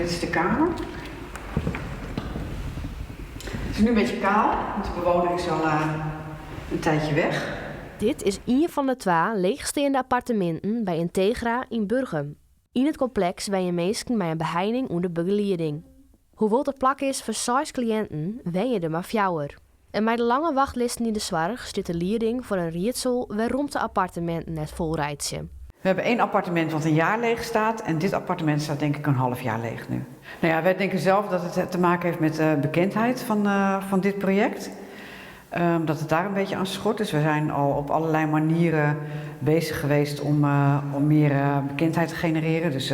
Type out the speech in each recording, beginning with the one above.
Dit is de kamer. Het is nu een beetje kaal, want de bewoner is al een tijdje weg. Dit is ien fan de twa leechsteande apparteminten by Integra yn Burgum. Yn it kompleks wenje minsken mei in beheining ûnder begelieding. Hoewol't der plak is foar seis kliïnten, wenje der mar fjouwer. En mei de lange wachtlisten yn de soarch stiet de lieding foar in riedsel wêrom't de apparteminten net fol reitsje. We hebben één appartement wat een jaar leeg staat en dit appartement staat denk ik een half jaar leeg nu. Nou ja, wij denken zelf dat het te maken heeft met de bekendheid van, van dit project. Dat het daar een beetje aan schort. Dus we zijn al op allerlei manieren bezig geweest om, om meer bekendheid te genereren. Dus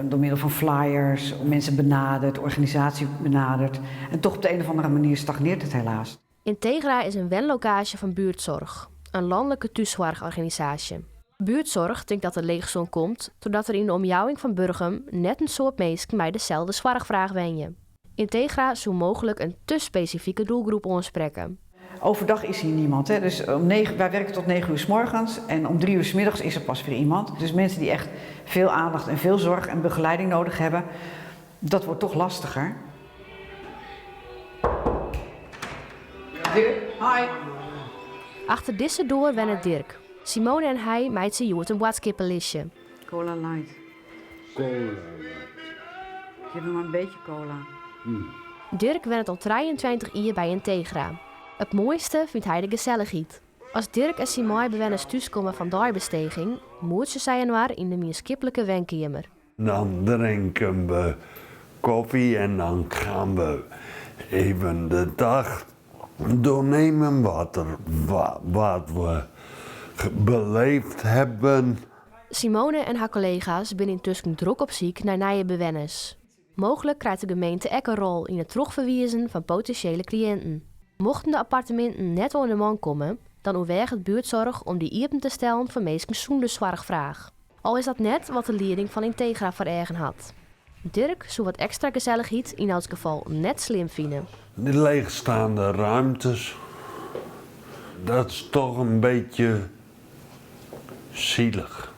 door middel van flyers, mensen benaderd, organisatie benaderd. En toch op de een of andere manier stagneert het helaas. Integra is in wenlokaasje fan Buurtzorg, in lanlike thússoarchorganisaasje. Buurtzorg tinkt dat de leechstân komt trochdat der yn de omjouwing fan Burgum net in soad minsken mei deselde soarchfraach wenje. Integra soe mooglik in te spesifike doelgroep oansprekke. Overdag is hier niemand. Hè? Dus om 9, wij werken tot 9 uur s morgens en om 3 uur s middags is er pas weer iemand. Dus mensen die echt veel aandacht en veel zorg en begeleiding nodig hebben, dat wordt toch lastiger. Dirk, hi. Achter dizze doar wennet Dirk. Simone en hy meitsje hjoed in boadskippelistje. Cola light. Cola light. Geef me maar een beetje cola. Dirk wennet al 23 jier by Integra. It moaiste fynt hy de gesellichheid. As Dirk en syn meibewenners thúskomme fan deibesteging, moetsje sy inoar yn de mienskiplike wenkeamer. Dan drinken we koffie en dan gaan we even de dag doornemen wat, er, wat we beleefd hebben. Simone en har kollega's binne yntusken drok op syk nei nije bewenners. Mooglik krijt de gemeente ek in rol yn it trochferwizen fan potinsjele kliïnten. Mochten de apparteminten net oan de man komme, dan oerweaget Buurtzorg om dy iepen te stellen foar minsken sûnder soarchfraach. Al is dat net wat de lieding fan Integra foar eagen hat. Dirk soe wat ekstra gesellichheid yn elts gefal net slim fine. Die leegstaande ruimtes, dat is toch een beetje zielig.